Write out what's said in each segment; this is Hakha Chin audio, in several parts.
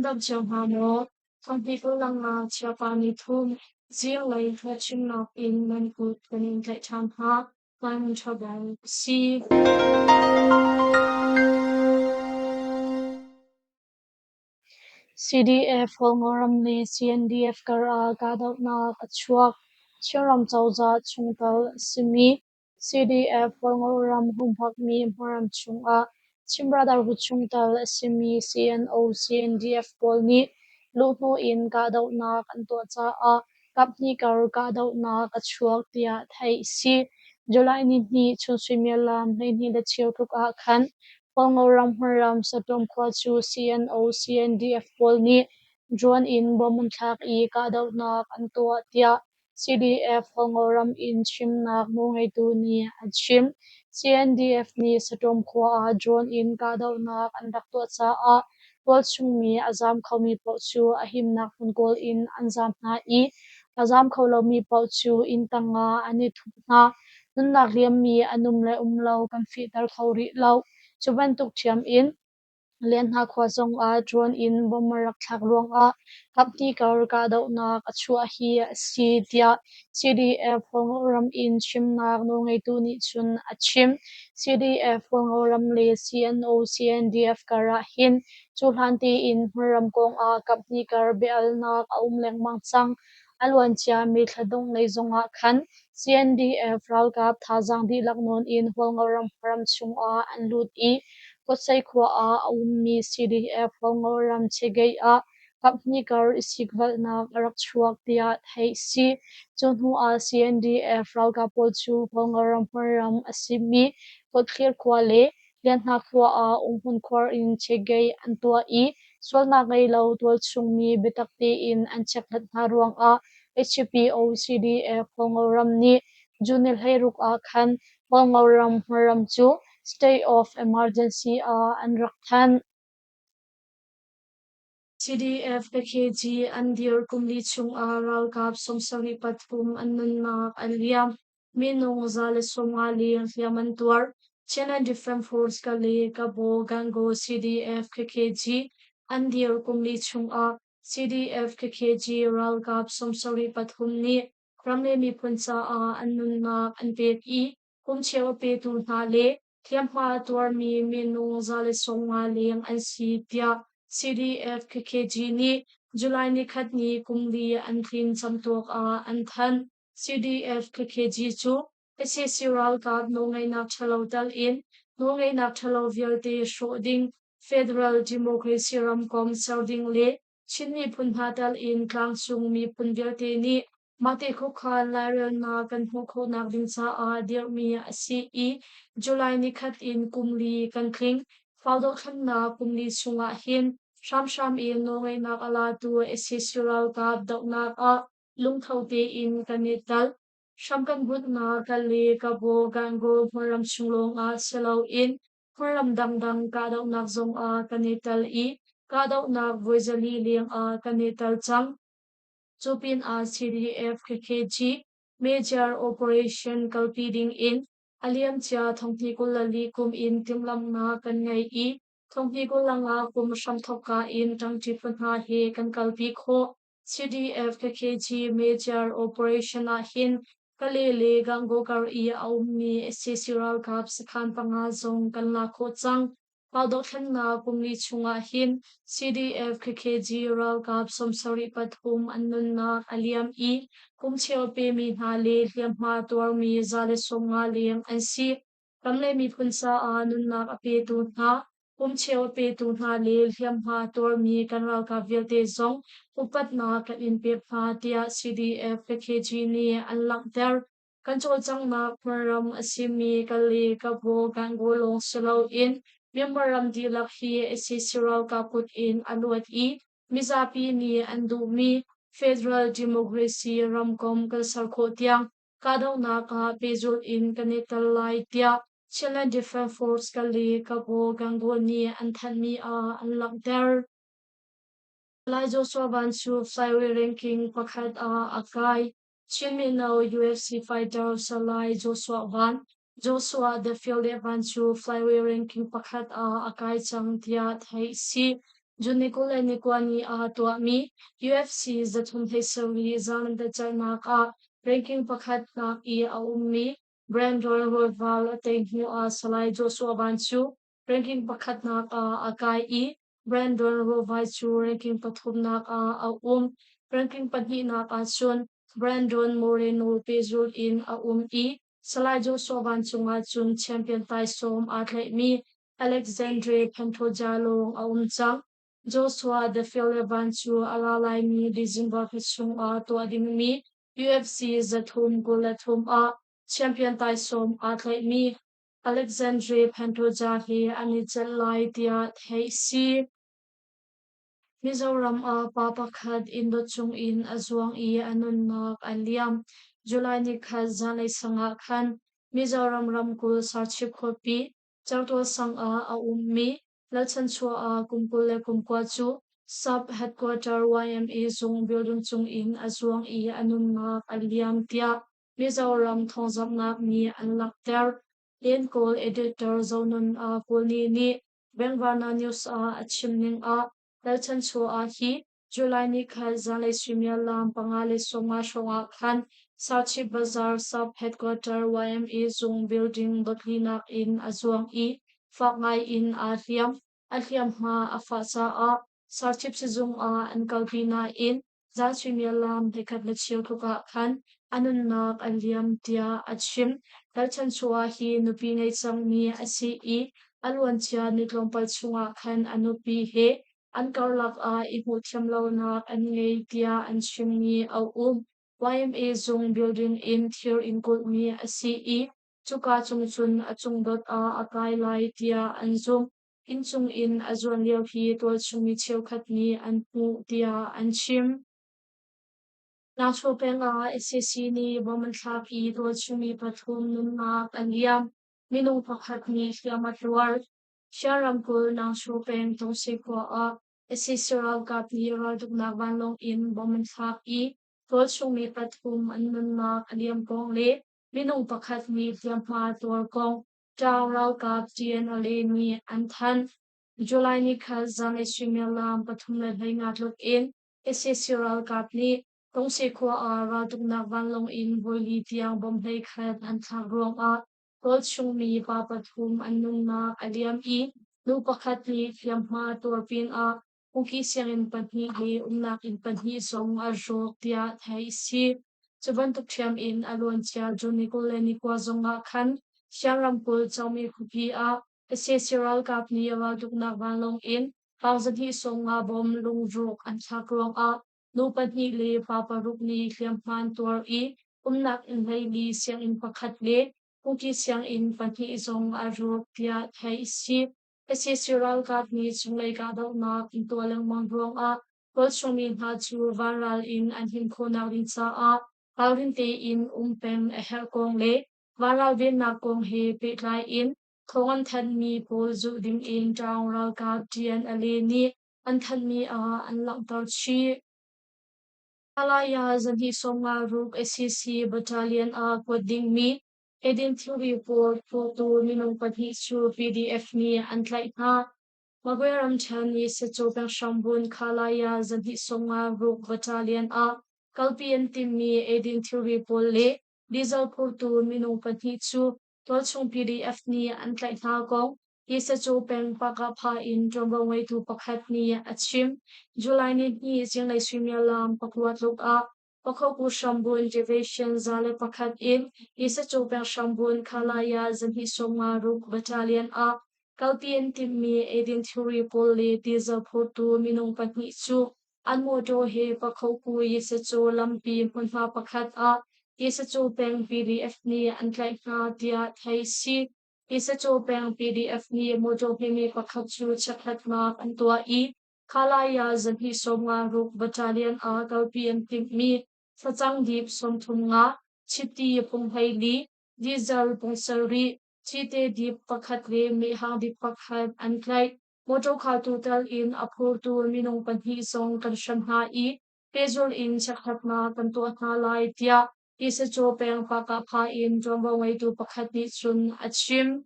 Nan dam cio hna maw? Thawngpi kullang chiapa ni thum zinglei hlawhchimnak in nan kut kan in tlaih ṭhan hna. Kan ṭha bang a si. CDF Hualngoram le CNDF kar ah kahdohnak a chuak. Chinram cozah chungtel a simi CDF Hualngoram humhakmi hmunram chungah Chin Brotherhood chungtel a simi CNO-CNDF pawl nih luhhnawh in kahdohnak an tuah caah kaphnih kar kahdohnak a chuak tiah theih a si. July nihnih chun suimilam 12 le cheu tluk ah khan Hualngoram hmunram Saṭawm khua cu CNO-CNDF pawl nih drone in bom an thlak i kahdohnak an tuah tiah CDF Hualngoram in chimnak nawlngeitu nih an chim. CNDF nih Saṭawm khua ah drone in kahdohnak an rak tuah caah tualchung mi a zaam khomi paoh cu a himnak hmun kawl in an zaam hna i a zaam kho lomi paoh cu inn tang ah an i thup hna. Nunnak liammi an um le um lo kan fehter kho rih lo. Cu bantuk ṭhiam in Lianhna khua zongah drone in bomb a rak thlak ruangah kaphnih kar kahdohnak a chuah hi a si, tiah CDF Hualngoram in chimnak nawlngeitu nih cun a chim. CDF Hualngoram le CNO-CNDF kar ah hin cuhlan tein hmunram kongah kaphnih kar bia-alnak a um lengmang cang. A luancia May thla dongh lei zongah khan CNDF ralkap thazaang dihlak nawn in Hualngoram ram chungah an lut i Kawtsei khua ah a ummi CDF Hualngoram Chegeih ah kaphnih kar i sikvalhnak a rak chuak tiah theih a si. Cu hnu ah CNDF ralkap pawl cu Hualngoram hmunram a simi Kawtthlir khua le Lianhna khua ah umhmun khuar in chegeih an tuah i sualnak ngei lo tualchung mi biatak tein an chekhlat hna ruangah HPO CDF Hualngoram nih June ni 16 ah khan Hualngoram hmunram cu State of Emergency ah an rak thanh. CDF KKG an dir kum li chungah ralkap 73 an nunnak an liam. Minung 150 leng hliam an tuar. Chinland Defence Force Kale, Kabo, Gangaw, CDF KKG an dir kum li chungah CDF KKG ralkap 73 nih ram le miphun caah an nunnak an pek i kum cheu a petu hna le hliamhma a tuarmi minung 150 leng an si tiah CDF KKG nih July nikhat ni kum li an tlin camtuak ah an thanh. CDF KKG cu sac ralkap nawlngeihnak ṭhalo tal in nawlngeihnak ṭhalo vialte hrawh ding, federal democracy ramkomh ser ding le Chin miphun hna tal in tlangcung miphun vialte nih mahte khuakhan lairelnak kan hmuh khawhnak ding caah dirhmi a si i July nikhat in kum li kan tling. Fau dohthlennak kum li chungah hin hramhram in nawlngeihnak a latu sac ralkap dohnak ah lungtho tein kan i tel. Hram kan bunhnak Kale, Kabo, Gangaw hmunram chung lawngah si loin hmunram dangdang kahdohnak zongah kan i tel i kahdohnak voi 400 leng ah kan i tel cang. Cu pinah CDF KKG Major Operation kalpi dingin a liamcia 2024 kum in timhlamhnak kan ngei i 2025 kum hramthawkka in ṭangṭi phu hna he kan kalpi khawh. CDF KKG Major Operation ah hin Kale le Gangaw kar i a ummi sac ralkap sakhan panga zong kan lak khawh cang. Mah dohthlennak kum li chungah hin CDF KKG ralkap 73 an nunnak a liam i kum cheu a pemi hna le hliamhma tuarmi 150 leng an si. Ram le miphun caah nunnak a petu hna, pumcheu a petu hna le hliamhma tuarmi kan ralkap vialte zong upatnak kan in pek hna tiah CDF KKG nih an langhter. Kan cawlcanghnak hmunram a simi Kale, Kabo, Gangaw lawng si loin Myanmar ram dihlak hi sac ralkap kut in a luat i mizapi nih an duhmi Federal Democracy ramkomh kan ser khawh tiang kahdohnak ah pehzulh in kan i tel lai tiah Chinland Defence Force Kale Kabo Gangaw nih an thanhmi ah an langhter. Lai Joshua Van cu flyweight ranking pakhat ah a kai. Chin mino UFC fighter Salai Joshua Van, Joshua The Field Van cu flyweight ranking pakhat ah a kai cang tiah theih a si. June ni 21 ni ah tuahmi UFC 327 zaanlentecelhnak ah ranking pakhatnak i a ummi Brandon Royval a tei hnu ah Salai Joshua Van cu ranking pakhatnak ah a kai i Brandon Royval cu ranking pathumnak ah a um. Ranking pahnihnak ah cun Brandon Moreno pehzulh in a um i Salai Joshua Van cungah cun champion taisawm aa tlaihmi Alexandre Pantoja lawng a um cang. Joshua The Van cu a ra laimi December thla chungah tuah dingmi UFC 323 ah champion taisawm aa tlaihmi Alexandre Pantoja he an i celh lai tiah theih si. Mizoram ah pa pakhat inn dot cungin a zuang i a nunnak a liam. July nikhat zanlei sang ah khan Mizoram ramkulh Serchhip khuapi Certual sang ah a ummi Lalchanchuah ah kum 29 cu Sub Headquarter YMA zung building cungin a zuang i a nunnak a liam tiah Mizoram thawngzamhnak nih an langhter. Lenkawl editor Zonun Ah Kawlni nih Bengvana News ah a chim ning ah Lalchanchuah hi July ni khat zanlei suimilam 5:50 hrawng ah khan Sarchip Bazar Sub Headquarter YMA zung building dotlinak in a zuang i fak ngai in aa hliam. A hliamhma a fah caah Sarchip sizung ah an kalpi nain zan suimilam 11:15 tluk ah khan a nunnak a liam tiah a chim. Lalchanchuah hi nupi ngei cangmi a si i a luancia ni tlawmpal chungah khan a nupi he an karlak ah i hmuhthiam lonak an ngei tiah an chimmi a um. YMA zung building in thir in kulhmi a si i cuka cung cun a cungdot ah a kai lai tiah an zumh. Innchung in a zuan lio hi tualchung mi cheukhat nih an hmuh tiah an chim. Nangchaw peng ah sac nih bom an thlak i tualchung mi pathum nunnak an liam. Minung pakhat nih hliam a tuar. Shan ramkulh Nangchaw peng Tungse khua ah sac ralkap nih raltuknak vanlawng in bom an thlak i tualchung mi pathum an nunnak a liam kong le minung pakhat nih hliamhma tuar kong Ṭaang ralkap TNLA nih an thanh. July nikhat zanlei suimilam 3:15 tluk in sac ralkap nih Tungse khua ah raltuknak vanlawng in voili tiang bomb 11 an thlak ruangah tualchungmi pa pathum an nunnak a liam i nu pakhat nih hliamhma tuar pinah Kuki sianginn pahnih le umnak inn pahnih zong a rawk tiah theih a si. Cu bantuk ṭhiam in a luancia June ni 21 zongah khan Siang ramkulh Cawmi khuapi ah sac ralkap nih raltuknak vanlawng in pang 250 bom lungruk an thlak ruangah nu pahnih le pa paruk nih hliamhma an tuar i umnak inn 14, sianginn pakhat le Kuki sianginn pahnih zong a rawk tiah theih a si. Sac ralkap nih cunglei kahdohnak an tuah lengmang ruangah tualchung mi hna cu vanral in an him khawhnak ding caah ralrin tein um peng a herh kong le vanral vennak kong he pehtlai in thawng an thanhmi pawl zulh ding in Ṭaung ralkap TNLA nih an thanhmi ah an langhter chih. Kalaya 256 sac Battalion ah kuat dingmi Eidin thilri pawl phawtu minung pahnih cu PDF nih an tlaih hna. Magwe ramṭhen i Secho peng hrambunh Khalaya 256 Battalion ah kalpi an timhmi eidin thilri pawl le diesel phurtu minung pahnih cu tualchung PDF nih an tlaih hna kong hi Secho peng Pakapha in ṭuanvo ngeitu pakhat nih a chim. July nihnih zinglei suimilam 9 tluk ah Pakhoku hrambunh Division 101 in Yisacu peng hrambunh Khalaya 256 Battalion ah kalpi an timhmi eidin thilri pawl le diesel phurtu minung pahnih cu an mawṭaw he Pakhoku Yisacu lampi hmunhma pakhat ah Yisacu peng PDF nih an tlaih hna tiah theih a si. Yisacu peng PDF nih mawṭaw hmemi pakhat cu chekhlatnak an tuah i Khalaya 256 Battalion ah kalpi an timhmi facang dip 35, chiti pung 14, diesel pung 7, cite dip pakhat le mehhang dip pakhat an tlaih. Motor khaltu tel in a phurtu minung pahnih zong kan hrem hna i pehzulh in chekhlatnak kan tuah hna lai tiah Tisacaw peng Pakahpha in ṭuanvo ngeitu pakhat nih cun a chim.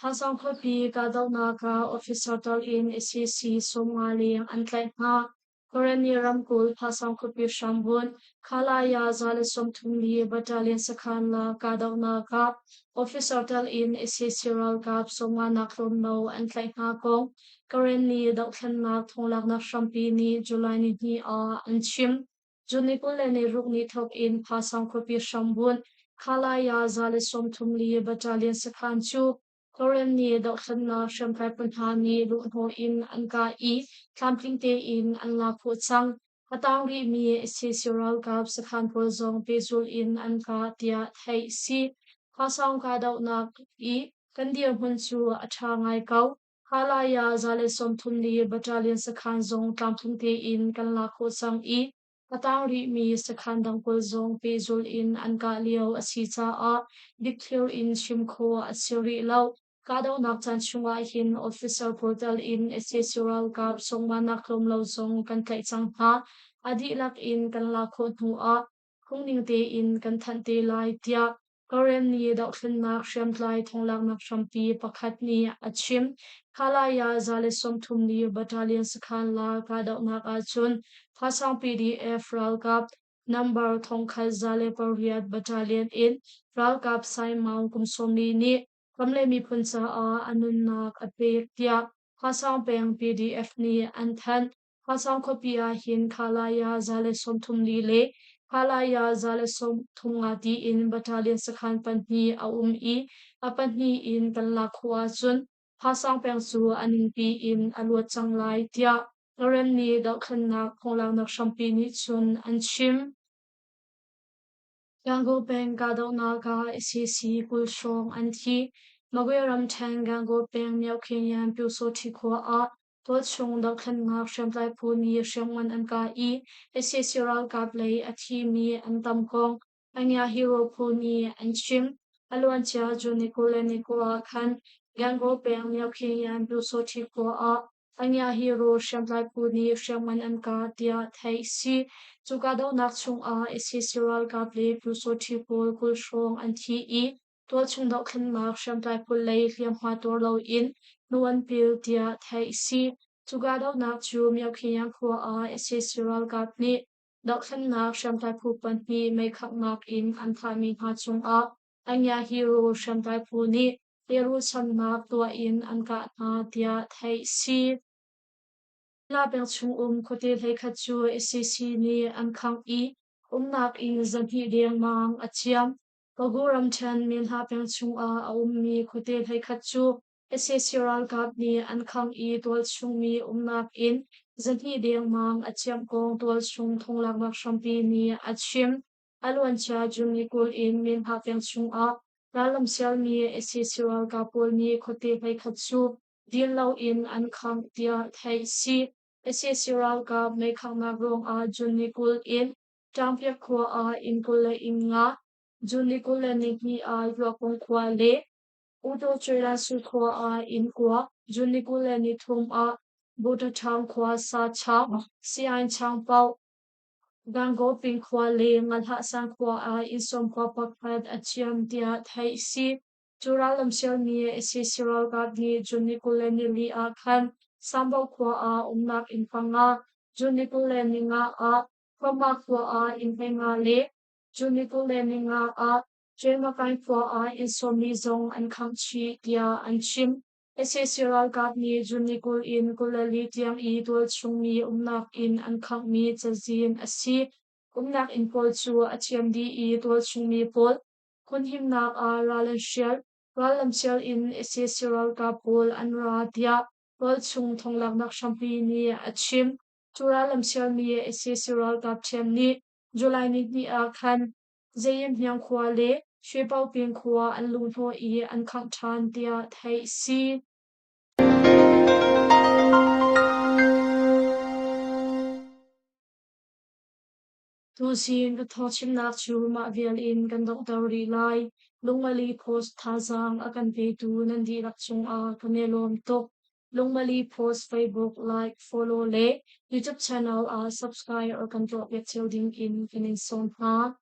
Hausaung khuapi kahdohnak ah officer tal in sac 50 leng an tlaih hna. Karenni ramkulh Hausaung khuapi hrambunh Khalaya 134 Battalion sakhan la kahdohnak ah officer tal in sac ralkap 50 nak tlawm lo an tlaih hna kong Karenni dohthlennak thonglaknak hrampi nih July nihnih ah an chim. June ni 26 ni thawk in Hpasang khuapi hrambunh Khalaya 134 Battalion sakhan cu Kawlram nih dohthlennak hriamtlai phu hna nih luhhnawh in an kah i tlamtling tein an lak khawh cang. A tang rihmi sac ralkap sakhan pawl zong pehzulh in an kah tiah theih a si. Hpasang kahdohnak i kan dirhmun cu a ṭha ngai ko. Halaya 130 Battalion sakhan zong tlamtling tein kan lak khawh cang i a tang rihmi sakhan dang pawl zong pehzulh in an kah lio a si caah dikthlir in chim khawh a si rih lo. Kahdohnak caan chungah hin officer pawl tal in sac ralkap sungmanak tlawm lo zong kan tlaih cang hna. A dihlak in kan lak khawh hnu ah phungning tein kan thanh te lai tiah Karenni dohthlennak hriamtlai thonglaknak hrampi pakhat nih a chim. Khalaya 130 Battalion sakhan la kahdohnak ahcun Thasang PDF ralkap number 1108 Battalion in ralkap Sai Maung kum 40 nih ram le miphun caah a nunnak a pek tiah Hpasawng peng PDF nih an thanh. Hpasawng khuapi ah hin Khalaya 134 le Khalaya 135 tiin battalion sakhan pahnih a um i a pahnih in kan lak khawh ahcun Hpasawng peng cu a ningpi in a luat cang lai tiah Karenni dohthlennak phunglaknak hrampi nih cun an chim. Gangaw peng kahdohnak ah sac 20 hrawng an thi. Magwe ramṭhen Gangaw peng Myohkhinyan Pyusawṭhi khua ah tualchung dohthlennak hriamtlai phu nih hriamngan an kah i sac ralkap lei a thimi an tam kong Anya Hero phu nih an chim. A luancia June ni 21 ah khan Gangaw peng Myohkhinyan Pyusawṭhi khua ah Anya Hero hriamtlai phu nih hriamngan an kah tiah theih a si. Cu kahdohnak chungah sac ralkap le Pyusawṭhi pawl 20 hrawng an thi i tualchung dohthlennak hriamtlai phu lei hliamhma tuar loin hnu an pil tiah theih a si. Cu kahdohnak cu Myokhyan khua ah sac ralkap nih dohthlennak hriamtlai phu pahnih meikhanghnak in an thahmi hna cungah Anya Hero hriamtlai phu nih lehrulchamnak tuah in an kah hna tiah theih a si. La peng chungum khuate 11 cu sac nih an khangh i umnak inn 200 dengmang a ciam. Pagu ramṭhen Minhla peng chungah a ummi khuate 11 cu sac ralkap nih an khangh i tualchungmi umnak inn 200 dengmang a ciamh kong tualchung thonglaknak hrampi nih a chim. A luancia June ni 20 in Minhla peng chungah rallam sialmi sac ralkap pawl nih khuate 11 cu dil loin an khangh tiah theih a si. Sac ralkap meikhanghnak ruangah June ni 20 in Ṭangpiak khua ah inn 25, June ni 22 ah Yuakung khua le Utocherasu khua ah inn 9, June ni 23 ah Butaṭhang khua Sachang, Siain Changpauh, Gangoping khua le Ngalhahsang khua ah inn sawmkua pakhat a ciam tiah theih a si. Cu rallam sialmi sac ralkap nih June ni 24 ah khan Sambo khua ah umnak inn panga, June ni 25 ah Khuama khua ah inn 15 le June ni 25 ah Cemakai khua ah inn 40 zong an khangh chih tiah an chim. Sac ralkap nih June ni 20 in 24 tiang i tualchungmi umnak inn an khanghmi cazin a si. Umnak inn pawl cu a ciam dih i tualchungmi pawl hunhimnak ah ral an hrial. Rallam sial in sac ralkap pawl an ra tiah tualchung thonglaknak hrampi nih a chim. Cu rallam sialmi sac ralkap ṭhiam nih July nihnih ah khan Zeiyemhniang khua le Shwepoping khua an luhhnawh i an khangh ṭhan tiah theih a si. Tuzing ka thawngchimnak cu mah vial in kan donghter rih lai. Lungmali Post thazaang a kan petu nan dihlak cungah kan i lawm tuk. Lungmali Post Facebook like, follow le YouTube channel ah subscribe or kan tuahpiak cio ding in kan in sawm hna.